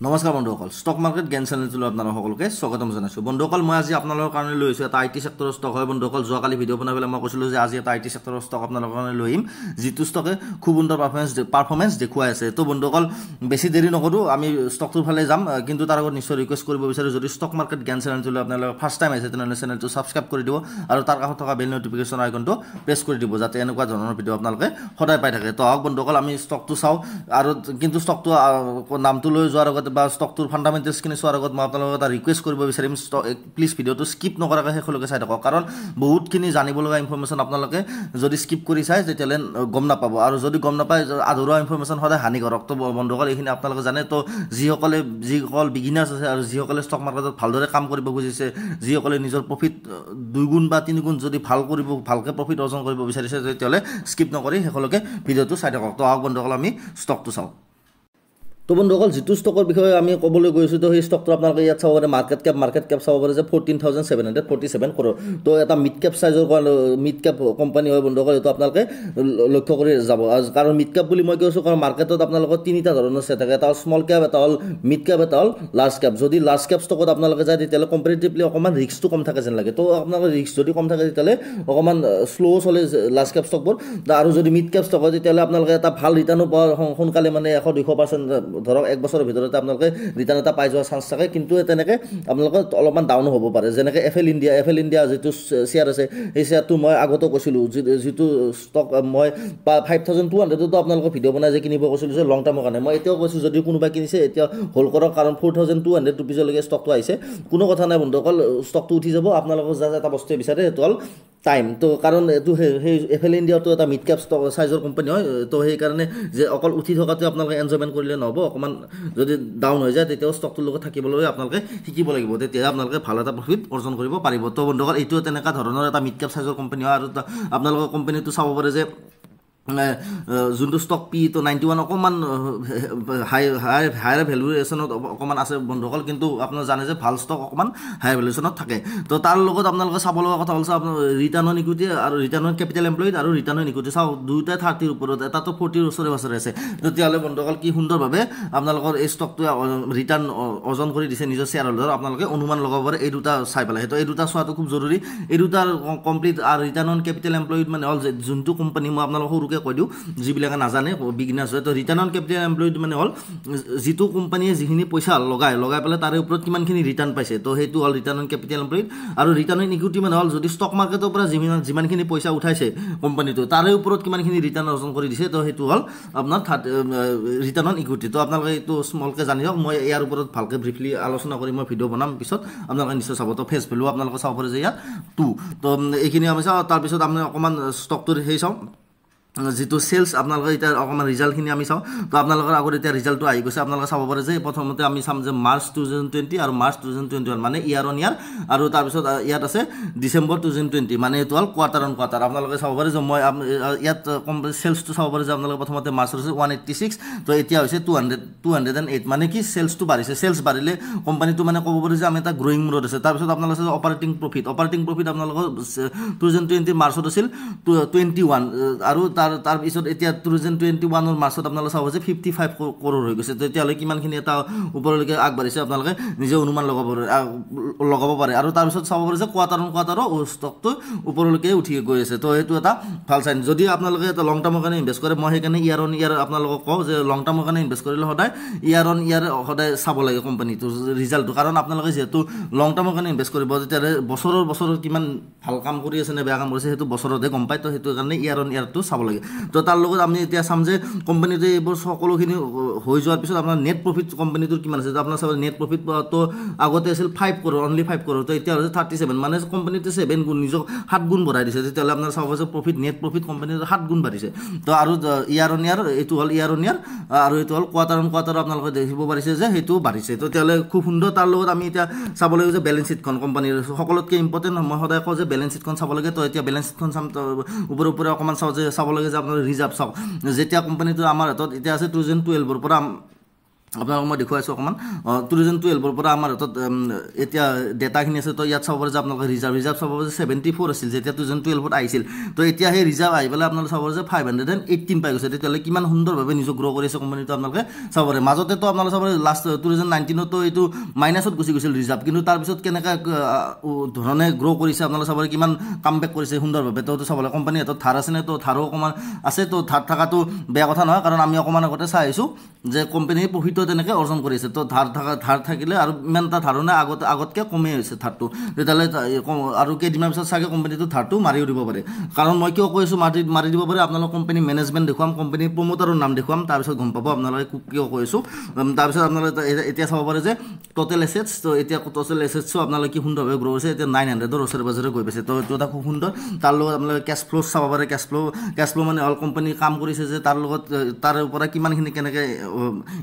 নমস্কাৰ বন্ধুসকল, stock market জ্ঞান চেনেলটোলৈ আপোনালোক সকলোকে স্বাগতম জনাইছোঁ। বন্ধুসকল, মই আজি আপোনালোকৰ কাৰণে লৈ আহিছোঁ এটা I T ছেক্টৰৰ ষ্টক হয়। বন্ধুসকল, যোৱাকালি ভিডিঅ' বনাই পেলাই মই কৈছিলোঁ যে আজি এটা I T ছেক্টৰৰ ষ্টক আপোনালোকৰ কাৰণে লৈ আহিম, যিটো ষ্টকে খুব সুন্দৰ পাৰফৰ্মেঞ্চ দেখুৱাই আছে। তো বন্ধুসকল, বেছি দেৰি নকৰোঁ, আমি ষ্টকটোৰ ফালে যাম। কিন্তু তাৰ আগত নিশ্চয় ৰিকুৱেষ্ট কৰিব বিচাৰোঁ, যদি ষ্টক মাৰ্কেট জ্ঞান চেনেলটোলৈ আপোনালোকে ফাৰ্ষ্ট টাইম আহিছে, তেনেহ'লে চেনেলটো ছাবস্ক্ৰাইব কৰি দিব আৰু তাৰ কাষত থকা বেল নটিফিকেশ্যন আইকনটো প্ৰেছ কৰি দিব, যাতে এনেকুৱা ধৰণৰ ভিডিঅ' আপোনালোকে সদায় পাই থাকে। তো আহক বন্ধুসকল, আমি ষ্টকটো চাওঁ। আৰু কিন্তু ষ্টকটো নামটো লৈ যোৱাৰ আগতে বা ষ্টকটোৰ ফাণ্ডামেণ্টেলছখিনি চোৱাৰ আগত মই আপোনালোকক এটা ৰিকুৱেষ্ট কৰিব বিচাৰিম, প্লিজ ভিডিঅ'টো স্কিপ নকৰাকৈ শেষলৈকে চাই থাকক, কাৰণ বহুতখিনি জানিব লগা ইনফৰ্মেশ্যন আপোনালোকে যদি স্কিপ কৰি চায় তেতিয়াহ'লে গম নাপাব, আৰু যদি গম নাপায় আধৰুৱা ইনফৰ্মেশ্যন সদায় হানিকাৰক। তো বন্ধুসকল, এইখিনি আপোনালোকে জানে। তো যিসকল বিগিনাৰ্ছ আছে আৰু যিসকলে ষ্টক মাৰ্কেটত ভালদৰে কাম কৰিব খুজিছে, যিসকলে নিজৰ প্ৰফিট দুগুণ বা তিনিগুণ যদি ভাল কৰিব, ভালকৈ প্ৰফিট অৰ্জন কৰিব বিচাৰিছে, তেতিয়াহ'লে স্কিপ নকৰি শেষলৈকে ভিডিঅ'টো চাই থাকক। তো আহক বন্ধুসকল, আমি ষ্টকটো চাওঁ। তো বন্ধুসকল, যিটো ষ্টকৰ বিষয়ে আমি ক'বলৈ গৈছোঁ, তো সেই ষ্টকটো আপোনালোকে ইয়াত চাব পাৰে, মাৰ্কেট কেপ চাব পাৰে যে 14,747 crore। তো এটা মিড কেপ চাইজৰ মিড কেপ কোম্পানী হয় বন্ধুসকল, এইটো আপোনালোকে লক্ষ্য কৰি যাব। কাৰণ মিড কেপ বুলি মই কৈছোঁ, কাৰণ মাৰ্কেটত আপোনালোকৰ তিনিটা ধৰণৰ শ্বেয়াৰ থাকে, এটা হ'ল স্মল কেপ, এটা হ'ল মিড কেপ, এটা হ'ল লাৰ্জ কেপ। যদি লাৰ্জ কেপ ষ্টকত আপোনালোকে যায়, তেতিয়াহ'লে কম্পেৰেটিভলি অকণমান ৰিস্কটো কম থাকে যেন লাগে। তো আপোনালোকৰ ৰিস্ক যদি কম থাকে, তেতিয়াহ'লে অকণমান শ্ল' চলে লাৰ্জ কেপ ষ্টকবোৰ। আৰু যদি মিড কেপ ষ্টক হয়, তেতিয়াহ'লে আপোনালোকে এটা ভাল ৰিটাৰ্ণো পোৱাৰ সোনকালে, মানে 100-200% ধৰক এক বছৰৰ ভিতৰতে আপোনালোকে ৰিটাৰ্ণ এটা পাই যোৱাৰ চান্স থাকে। কিন্তু তেনেকৈ আপোনালোকৰ অলপমান ডাউনো হ'ব পাৰে। যেনেকৈ এফ এল ইণ্ডিয়া যিটো শ্বেয়াৰ আছে, সেই শ্বেয়াৰটো মই আগতেও কৈছিলোঁ, যিটো ষ্টক মই 5200তো আপোনালোকৰ ভিডিঅ' বনাই যে কিনিব কৈছিলোঁ যে লং টাৰ্মৰ কাৰণে, মই এতিয়াও কৈছোঁ, যদি কোনোবাই কিনিছে এতিয়া হোল্ড কৰক, কাৰণ 4200 ৰুপিজলৈকে ষ্টকটো আহিছে। কোনো কথা নাই বন্ধুসকল, ষ্টকটো উঠি যাব। আপোনালোকৰ জাষ্ট এটা বস্তুৱে বিচাৰে, সেইটো হ'ল টাইম। তো কাৰণ এইটো সেই এফ এল ইণ্ডিয়াটো এটা মিড কেপ ষ্টক চাইজৰ কোম্পানী হয়। তো সেইকাৰণে যে অকল উঠি থকাটোৱে আপোনালোকে এনজয়মেণ্ট কৰিলে নহ'ব, অকণমান যদি ডাউন হৈ যায় তেতিয়াও ষ্টকটোৰ লগত থাকিবলৈ আপোনালোকে শিকিব লাগিব, তেতিয়াহে আপোনালোকে ভাল এটা প্ৰফিট অৰ্জন কৰিব পাৰিব। তো বন্ধুসকল, এইটো তেনেকুৱা ধৰণৰ এটা মিড কেপ চাইজৰ কোম্পানী হয়। আৰু আপোনালোকৰ কোম্পানীটো চাব পাৰে যে যোনটো ষ্টক পি তো 91, অকণমান হায়াৰ ভেলুৱেশ্যনত অকণমান আছে বন্ধুসকল। কিন্তু আপোনালোকে জানে যে ভাল ষ্টক অকণমান হাই ভেলুৱেশ্যনত থাকে। তো তাৰ লগত আপোনালোকে চাব লগা কথা হ'ল আপোনাৰ ৰিটাৰ্ণ অন ইকুইটি আৰু ৰিটাৰ্ণ অন কেপিটেল এমপ্লয়ড আৰু ৰিটাৰ্ণ অন ইকুইটি। চাওক, দুয়োটাই 30ৰ ওপৰত, এটাতো 40ৰ ওচৰে পাছৰে আছে। তেতিয়াহ'লে বন্ধুসকল, কি সুন্দৰভাৱে আপোনালোকৰ এই ষ্টকটোৱে ৰিটাৰ্ণ অৰ্জন কৰি দিছে নিজৰ শ্বেয়াৰ হোল্ডাৰ, আপোনালোকে অনুমান লগাব পাৰে এই দুটা চাই পেলাই। সেইটো এই দুটা চোৱাটো খুব জৰুৰী, এই দুটাৰ কমপ্লিট। আৰু ৰিটাৰ্ণ অন কেপিটেল এমপ্লয়ড মানে হ'ল যোনটো কোম্পানী, মই আপোনালোকক সৰুকৈ কৈ দিওঁ যিবিলাকে নাজানে, বিগিনাৰ্ছ হয়। তো ৰিটাৰ্ণ অন কেপিটেল এমপ্লয়ড মানে হ'ল যিটো কোম্পানীয়ে যিখিনি পইচা লগাই পেলাই তাৰে ওপৰত কিমানখিনি ৰিটাৰ্ণ পাইছে, তো সেইটো হ'ল ৰিটাৰ্ণ অন কেপিটেল এমপ্লয়ড। আৰু ৰিটাৰ্ণ অন ইকুইটি মানে হ'ল যদি ষ্টক মাৰ্কেটৰ পৰা যিমানখিনি পইচা উঠাইছে কোম্পানীটো, তাৰে ওপৰত কিমানখিনি ৰিটাৰ্ণ অৰ্জন কৰি দিছে, তো সেইটো হ'ল আপোনাৰ ৰিটাৰ্ণ অন ইকুইটি। তো আপোনালোকে এইটো স্মলকৈ জানি লওক। মই ইয়াৰ ওপৰত ভালকৈ ব্ৰিফলি আলোচনা কৰি মই ভিডিঅ' বনাম পিছত, আপোনালোকে নিশ্চয় চাব। তো ফেচ ভেলু আপোনালোকে চাব পাৰে যে ইয়াত 2। তো এইখিনি আমি চাওঁ। তাৰপিছত আমি অকণমান ষ্টকটোৰ সেই চাওঁ, যিটো চেলছ। আপোনালোকে এতিয়া অকণমান ৰিজাল্টখিনি আমি চাওঁ। তো আপোনালোকৰ আগত এতিয়া ৰিজাল্টটো আহি গৈছে। আপোনালোকে চাব পাৰে যে প্ৰথমতে আমি চাম যে মাৰ্চ 2020 আৰু মাৰ্চ 2021, মানে ইয়াৰ অন ইয়াৰ, আৰু তাৰপিছত ইয়াত আছে ডিচেম্বৰ 2020, মানে এইটো হ'ল কোৱাৰ্টাৰ অন কোৱাৰ্টাৰ। আপোনালোকে চাব পাৰে যে মই ইয়াত চেলছটো চাব পাৰে যে আপোনালোকে প্ৰথমতে মাৰ্চত হৈছে 186, তো এতিয়া হৈছে 208, মানে কি চেলছটো বাঢ়িছে। চেলছ বাঢ়িলে কোম্পানীটো মানে ক'ব পাৰে যে আমি এটা গ্ৰয়িং মোডত আছে। তাৰপিছত আপোনালোকে অপাৰেটিং প্ৰফিট, অপাৰেটিং প্ৰফিট আপোনালোকৰ 2020 মাৰ্চত আছিল 21, আৰু তাৰপিছত এতিয়া 2021ৰ মাৰ্চত আপোনালোকে চাব যে 55 কৰোৰ হৈ গৈছে। তেতিয়াহ'লে কিমানখিনি এটা ওপৰলৈকে আগবাঢ়িছে আপোনালোকে নিজে অনুমান লগাব পাৰে। আৰু তাৰপিছত চাব পাৰে যে কোৱাৰ্টাৰ অন কোৱাৰ্টাৰো ষ্টকটো ওপৰলৈকে উঠি গৈ আছে। তো সেইটো এটা ভাল চাইন যদি আপোনালোকে এটা লং টাৰ্মৰ কাৰণে ইনভেষ্ট কৰে। মই সেইকাৰণে ইয়াৰ অন ইয়াৰ আপোনালোকক কওঁ যে লং টাৰ্মৰ কাৰণে ইনভেষ্ট কৰিলে সদায় ইয়াৰ অন ইয়াৰ সদায় চাব লাগে কোম্পানীটোৰ ৰিজাল্টটো, কাৰণ আপোনালোকে যিহেতু লং টাৰ্মৰ কাৰণে ইনভেষ্ট কৰিব, তেতিয়াহ'লে বছৰৰ বছৰত কিমান ভাল কাম কৰি আছে নে বেয়া কাম কৰিছে সেইটো বছৰতে গম পায়। তো সেইটো কাৰণে ইয়াৰ অন ইয়াৰটো চাব লাগে। তো তাৰ লগত আমি এতিয়া চাম যে কোম্পানীটোৱে এইবোৰ সকলোখিনি হৈ যোৱাৰ পিছত আপোনাৰ নেট প্ৰফিট কোম্পানীটোৰ কিমান আছে। আপোনাৰ চাব নেট প্ৰফিটটো আগতে আছিল 5 কৰোৰ, অনলি 5 কৰোৰ, তো এতিয়া হৈছে 37, মানে কোম্পানীটোৱে 7 গুণ, নিজক 7 গুণ বঢ়াই দিছে। তেতিয়াহ'লে আপোনাৰ চাব যে নেট প্ৰফিট কোম্পানীটোৰ 7 গুণ বাঢ়িছে। তো আৰু ইয়াৰ অন ইয়াৰ, এইটো হ'ল ইয়াৰ অন ইয়াৰ আৰু এইটো হ'ল কোৱাৰ্টাৰ অন কোৱাৰ্টাৰ, আপোনালোকে দেখিব পাৰিছে যে সেইটো বাঢ়িছে। তো তেতিয়াহ'লে খুব সুন্দৰ। তাৰ লগত আমি এতিয়া চাব লাগিব যে বেলেঞ্চ শ্বীটখন কোম্পানীৰ সকলোতকৈ ইম্পৰ্টেণ্ট। মই সদায় কওঁ যে বেলেঞ্চ শ্বীটখন চাব লাগে। তো এতিয়া বেলেঞ্চ শ্বীটখন চাম। তো ওপৰে ওপৰে অকণমান চাওঁ যে চাব লাগে যে আপোনাৰ ৰিজাৰ্ভ চাওক, যেতিয়া কোম্পানীটো আমাৰ হাতত এতিয়া আছে 2012ৰ পৰা আপোনালোকক মই দেখুৱাইছোঁ অকণমান 2012ৰ পৰা আমাৰ হাতত এতিয়া ডেটাখিনি আছে। তো ইয়াত চাব পাৰে যে আপোনালোকে ৰিজাৰ্ভ চাব পাৰে যে 74 আছিল যেতিয়া 2012ত আহিছিল। তো এতিয়া সেই ৰিজাৰ্ভ আহি পেলাই আপোনালোকে চাব পাৰে যে 518 পাই গৈছে। তেতিয়াহ'লে কিমান সুন্দৰভাৱে নিজক গ্ৰ' কৰি আছে কোম্পানীটো আপোনালোকে চাব পাৰে। মাজতেতো আপোনালোকে চাব পাৰে লাষ্ট 2019তো এইটো মাইনাছত গুচি গৈছিল ৰিজাৰ্ভ, কিন্তু তাৰপিছত কেনেকৈ ধৰণে গ্ৰ' কৰিছে আপোনালোকে চাব পাৰে, কিমান কাম বেক কৰিছে সুন্দৰভাৱে। তো চাব লাগে কোম্পানীৰ হাতত ধাৰ আছেনে, তো ধাৰো অকণমান আছে। তো ধাৰ থকাটো বেয়া কথা নহয়, কাৰণ আমি অকণমান আগতে চাই আহিছোঁ যে কোম্পানীৰ প্ৰফিটো তেনেকৈ অৰ্জন কৰিছে। তো ধাৰ থাকিলে আৰু ইমান এটা ধাৰণা আগতকৈ কমেই হৈছে ধাৰটো, তেতিয়াহ'লে আৰু কেইদিনমান পিছত চাগে কোম্পানীটো ধাৰটো মাৰিও দিব পাৰে। কাৰণ মই কিয় কৈছোঁ মাৰি দিব পাৰে, আপোনালোক কোম্পানী মেনেজমেণ্ট দেখুৱাম, কোম্পানীৰ প্ৰমোটাৰৰ নাম দেখুৱাম, তাৰপিছত গম পাব আপোনালোকে কিয় কৈছোঁ। তাৰপিছত আপোনালোকে এতিয়া চাব পাৰে যে টোটেল এছেটছ, তো এতিয়া টোটেল এছেটছো আপোনালোকে কি সুন্দৰভাৱে গ্ৰ' হৈছে, এতিয়া 900ৰ ওচৰে পাজৰে গৈ পাইছে। তো এইটো এটা খুব সুন্দৰ। তাৰ লগত আপোনালোকে কেছ ফ্ল' চাব পাৰে, কেছ ফ্ল' মানে অল কোম্পানী কাম কৰিছে যে তাৰ লগত তাৰ পৰা কিমানখিনি কেনেকৈ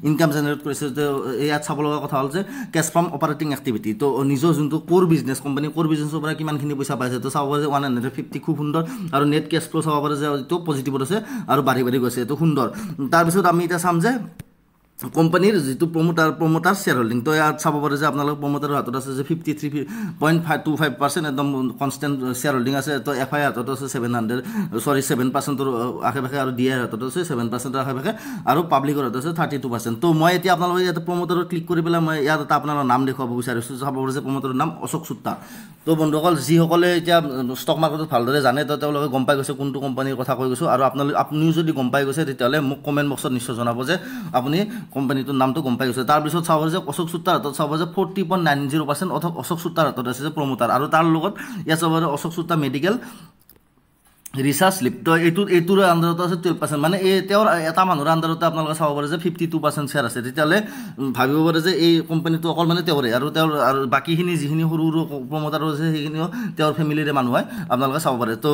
ইনকাম জেনেৰেট কৰিছে। তো ইয়াত চাব লগা কথা হ'ল যে কেছ ফ্ৰম অপাৰেটিং এক্টিভিটি, তো নিজৰ যোনটো ক'ৰ বিজনেছ, কোম্পানী ক'ৰ বিজনেছৰ পৰা কিমানখিনি পইচা পাইছে, তো চাব পাৰে যে 150 খুব সুন্দৰ। আৰু নেট কেছ ফ্ল' চাব পাৰে যে এইটো পজিটিভত আছে আৰু বাঢ়ি বাঢ়ি গৈছে, এইটো সুন্দৰ। তাৰপিছত আমি এতিয়া চাম যে কোম্পানীৰ যিটো প্ৰমোটাৰ শ্বেয়াৰ হোল্ডিং, তো ইয়াত চাব পাৰে যে আপোনালোকৰ প্ৰমোটাৰৰ হাতত আছে যে 53.525% একদম কনষ্টেণ্ট শ্বেয়াৰ হোল্ডিং আছে। তো এফ আই হাতত আছে 7%ৰ আশে পাশে, আৰু ডি আইৰ হাতত আছে 7%ৰ আশে পাশে, আৰু পাব্লিকৰ হাতত আছে 32%। তো মই এতিয়া আপোনালোকে ইয়াতে প্ৰমোটাৰত ক্লিক কৰি পেলাই মই ইয়াত এটা আপোনালোকৰ নাম দেখুৱাব বিচাৰিছোঁ। চাব পাৰে যে প্ৰমোটাৰৰ নাম অশোক চুত্তা। তো বন্ধুসকল, যিসকলে এতিয়া ষ্টক মাৰ্কেটত ভালদৰে জানে তো তেওঁলোকে গম পাই গৈছে কোনটো কোম্পানীৰ কথা কৈ গৈছোঁ। আৰু আপুনিও যদি গম পাই গৈছে তেতিয়াহ'লে মোক কমেণ্ট বক্সত নিশ্চয় জনাব যে আপুনি কোম্পানীটোৰ নামটো গম পাই গৈছে। তাৰপিছত চাব যে অশোক চুত্তাৰ হাতত চাব যে 40.90% অৰ্থাৎ অশোক চুত্তাৰ হাতত আছে যে প্ৰমোটাৰ। আৰু তাৰ লগত ইয়াত চাব যে অশোক চুত্তা মেডিকেল ৰিচাৰ্চ লিপ, তো এইটোৰ আণ্ডাৰতো আছে 12%, মানে এই তেওঁৰ এটা মানুহৰ আণ্ডাৰতে আপোনালোকে চাব পাৰে যে 52% শ্বেয়াৰ আছে। তেতিয়াহ'লে ভাবিব পাৰে যে এই কোম্পানীটো অকল মানে তেওঁৰে, আৰু তেওঁৰ আৰু বাকীখিনি যিখিনি সৰু সৰু প্ৰমোটাৰ আছে সেইখিনিও তেওঁৰ ফেমিলিৰে মানুহ হয়, আপোনালোকে চাব পাৰে। তো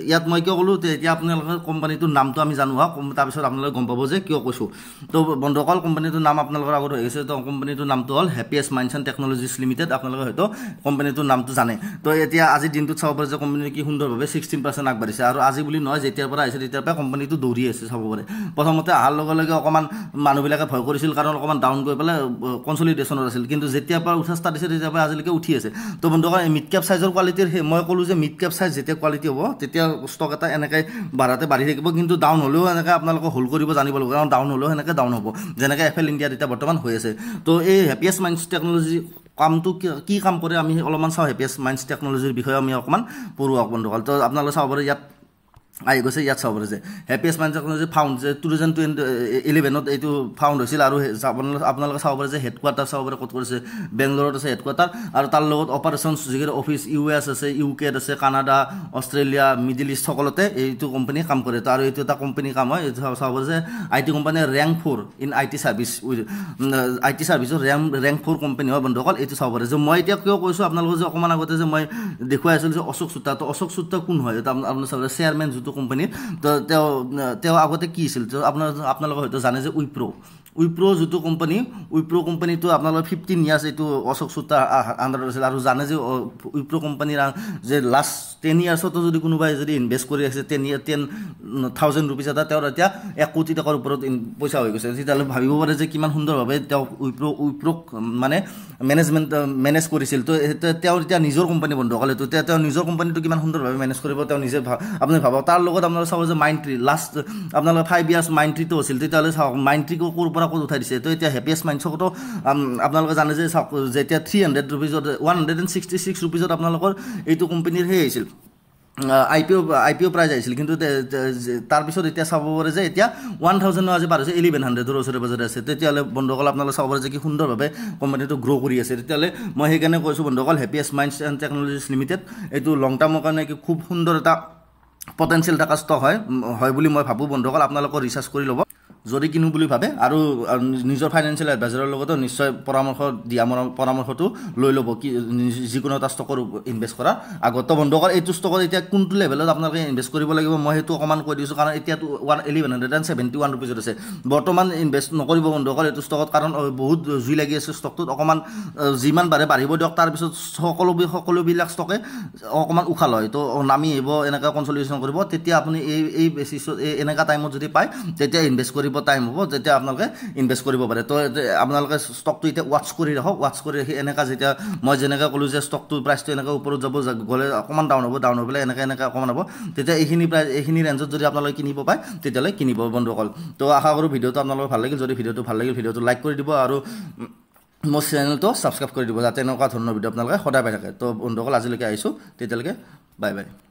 ইয়াত মই কিয় ক'লোঁ, এতিয়া আপোনালোকে কোম্পানীটোৰ নামটো আমি জানো হওক, তাৰপিছত আপোনালোকে গম পাব যে কিয় কৈছোঁ। তো বন্ধুসকল, কোম্পানীটোৰ নাম আপোনালোকৰ আগত হৈ গৈছে। তো কোম্পানীটোৰ নামটো হ'ল Happiest Minds and Technologies Limited. আপোনালোকে হয়তো কোম্পানীটোৰ নামটো জানে। তো এতিয়া আজিৰ দিনটোত চাব পাৰে যে কোম্পানীটো কি সুন্দৰভাৱে 16% আগবাঢ়িছে। আৰু আজি বুলি নহয়, যেতিয়াৰ পৰা আহিছে তেতিয়াৰ পৰা কোম্পানীটো দৌৰি আছে চাব পাৰে। প্ৰথমতে অহাৰ লগে লগে অকণমান মানুহবিলাকে ভয় কৰিছিল, কাৰণ অকণমান ডাউন গৈ পেলাই কনচলিডেশ্যনত আছিল, কিন্তু যেতিয়াৰ পৰা উঠা ষ্টাৰ্ট দিছে তেতিয়াৰ পৰা আজিলৈকে উঠি আছে। তো বন্ধুসকল, মিড কেপ চাইজৰ কোৱালিটিৰ, মই ক'লোঁ যে মিড কেপ চাইজ যেতিয়া কোৱালিটি হ'ব তেতিয়া ষ্টক এটা এনেকৈ বাঢ়াতে বাঢ়ি থাকিব, কিন্তু ডাউন হ'লেও এনেকৈ আপোনালোকে হোল্ড কৰিব জানিব লাগিব, কাৰণ ডাউন হ'লেও সেনেকৈ ডাউন হ'ব, যেনেকৈ এফ এল ইণ্ডিয়াত এতিয়া বৰ্তমান হৈ আছে। তো এই হেপিয়েষ্ট মাইণ্ডছ টেকন'লজি কামটো কি কাম কৰে আমি অলপমান চাওঁ। হেপিয়েষ্ট মাইণ্ডছ টেকন'লজিৰ বিষয়ে আমি অকণমান পঢ়োঁ বন্ধুসকল। তো আপোনালোকে চাব পাৰে ইয়াত আহি গৈছে, ইয়াত চাব পাৰে যে হেপিয়েষ্ট মাইণ্ডছ টেকন'লজি ফাউণ্ড যে 2011ত এইটো ফাউণ্ড হৈছিল। আৰু আপোনালোকে চাব পাৰে যে হেডকোৱাৰ্টাৰ চাব পাৰে ক'ত কৰিছে, বেংগলোৰত আছে হেডকোৱাৰ্টাৰ। আৰু তাৰ লগত অপাৰেশ্যনছ যিকেইটা অফিচ ইউ এছ আছে, ইউ কেত আছে, কানাডা, অষ্ট্ৰেলিয়া, মিডিল ইষ্ট সকলোতে এইটো কোম্পানী কাম কৰে। তো আৰু এইটো এটা কোম্পানী কাম হয়, এইটো চাব পাৰে যে I T কোম্পানীৰ rank 4 in I T service, I T ছাৰ্ভিচৰ ৰেংক 4 কোম্পানী হয় বন্ধুসকল, এইটো চাব পাৰে। যে মই এতিয়া কিয় কৈছোঁ আপোনালোকক যে অকণমান আগতে যে মই দেখুৱাই আছিলোঁ যে অশোক চুত্তা, তো অশোক চুত্তা কোন হয় আপোনালোকে চাব পাৰে, চেয়াৰমেন যিটো কোম্পানীৰ, তো তেওঁ আগতে কি আছিল, তো আপোনালোকে হয়তো জানে যে উইপ্ৰ' যিটো কোম্পানী, উইপ্ৰ' কোম্পানীটো আপোনালোকৰ 15 ইয়াৰ্ছ এইটো অশোক চুত্তাৰ আণ্ডাৰত আছিল। আৰু জানে যে উইপ্ৰ' কোম্পানীৰ যে লাষ্ট 10 ইয়াৰ্ছতো যদি কোনোবাই যদি ইনভেষ্ট কৰি আছে 10,000 ৰুপিজ এটা, তেওঁৰ এতিয়া 1 কোটি টকাৰ ওপৰত পইচা হৈ গৈছে। তেতিয়াহ'লে ভাবিব পাৰে যে কিমান সুন্দৰভাৱে তেওঁ উইপ্ৰ'ক মানে মেনেজ কৰিছিল। তো তেওঁৰ এতিয়া নিজৰ কোম্পানী বন্ধুসকল, এইটো তেওঁ নিজৰ কোম্পানীটো কিমান সুন্দৰভাৱে মেনেজ কৰিব তেওঁ নিজে আপুনি ভাবক। তাৰ লগত আপোনালোকে চাব যে মাইণ্ড ট্ৰী লাষ্ট আপোনালোকে 5 ইয়াৰ্ছ মাইণ্ড ট্ৰীটো আছিল, তেতিয়াহ'লে চাওক মাইণ্ড ট্ৰীকো ক'ৰ পৰা ক'ত উঠাই দিছে। তো এতিয়া হেপিয়েষ্ট মাইণ্ডছতো আপোনালোকে জানে যে চাওক যেতিয়া 300 ৰুপিজত 166 ৰুপিজত আপোনালোকৰ এইটো কোম্পানীৰ সেই আহিছিল আই পি অ' প্ৰাইজ আহিছিল, কিন্তু তাৰপিছত এতিয়া চাব পাৰে যে এতিয়া 1000 আজি পাৰ হৈছে, 1100ৰ ওচৰে পাজৰে আছে। তেতিয়াহ'লে বন্ধুসকল আপোনালোকে চাব পাৰে যে কি সুন্দৰভাৱে কোম্পানীটো গ্ৰ' কৰি আছে। তেতিয়াহ'লে মই সেইকাৰণে কৈছোঁ বন্ধুসকল, Happiest Minds and Technologies Limited এইটো লং টাৰ্মৰ কাৰণে কি খুব সুন্দৰ এটা পটেঞ্চিয়েল থকা ষ্টক হয় বুলি মই ভাবোঁ বন্ধুসকল। আপোনালোকৰ ৰিচাৰ্চ কৰি ল'ব যদি কিনো বুলি ভাবে, আৰু নিজৰ ফাইনেন্সিয়েল এডভাইজাৰৰ লগতো নিশ্চয় পৰামৰ্শ দিয়া পৰামৰ্শটো লৈ ল'ব কি যিকোনো এটা ষ্টকৰ ইনভেষ্ট কৰাৰ আগত। বন্ধুসকল, এইটো ষ্টকত এতিয়া কোনটো লেভেলত আপোনালোকে ইনভেষ্ট কৰিব লাগিব মই সেইটো অকণমান কৈ দিছোঁ, কাৰণ এতিয়াতো 1171 ৰুপিজত আছে বৰ্তমান। ইনভেষ্ট নকৰিব বন্ধুসকল এইটো ষ্টকত, কাৰণ বহুত জুই লাগি আছে ষ্টকটোত। অকণমান যিমান বাঢ়ে বাঢ়িব দিয়ক, তাৰপিছত সকলোবিলাক ষ্টকে অকণমান উশাহ লয়, তো নামি আহিব, এনেকৈ কনচলিডেশ্যন কৰিব। তেতিয়া আপুনি এই বেচিছত এই এনেকুৱা টাইমত যদি পায় তেতিয়া ইনভেষ্ট কৰিব দিব টাইম হ'ব, যেতিয়া আপোনালোকে ইনভেষ্ট কৰিব পাৰে। তো আপোনালোকে ষ্টকটো এতিয়া ৱাটচ কৰি ৰাখক। ৱাটচ কৰি ৰাখি এনেকুৱা যেতিয়া মই যেনেকৈ ক'লোঁ যে ষ্টকটো প্ৰাইচটো এনেকৈ ওপৰত যাব, গ'লে অকণমান ডাউন হ'ব, ডাউন হৈ পেলাই এনেকৈ এনেকৈ অকণমান হ'ব, তেতিয়া এইখিনি প্ৰাইচ এইখিনি ৰেঞ্জত যদি আপোনালোকে কিনিব পায় তেতিয়াহ'লে কিনিব বন্ধুসকল। তো আশা কৰোঁ ভিডিঅ'টো আপোনালোকৰ ভাল লাগিল। যদি ভিডিঅ'টো ভাল লাগিল ভিডিঅ'টো লাইক কৰি দিব আৰু মোৰ চেনেলটো ছাবস্ক্ৰাইব কৰি দিব, যাতে এনেকুৱা ধৰণৰ ভিডিঅ' আপোনালোকে সদায় পাই থাকে। তো বন্ধুসকল, আজিলৈকে আহিছোঁ, তেতিয়ালৈকে বাই বাই।